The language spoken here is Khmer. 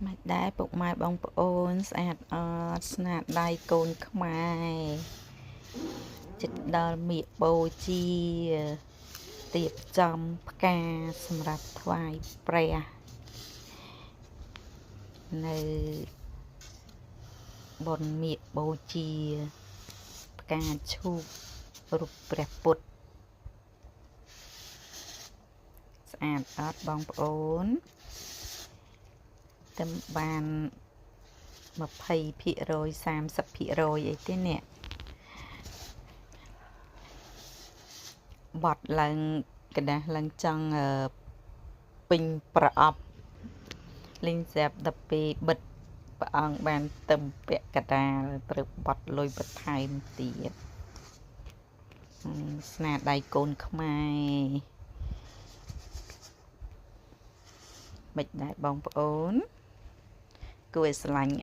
មិនដែរពុកម៉ែបងប្អូនស្អាតអត់ស្នាដៃកូនខ្មែរចិត្តដល់មៀកបូជាទៀបចំផ្កាសម្រាប់ថ្វាយព្រះនៅបុណ្យមៀកបូជាផ្កាឈូករូបព្រះពុទ្ធស្អាតអត់បងប្អូនតែបាន 20% 30% អីទេនេះបត់ឡើងกระดาษឡើងចង់ពេញប្រអប់លេងស្រាប់ដល់ពេលបិទព្រះអង្គបានទឹមពាក់កដាលត្រូវបត់លុយបន្ថែមទៀតស្នាដៃកូនខ្មែរមិនដែរបងប្អូនគួរឲ្យស្រឡាញ់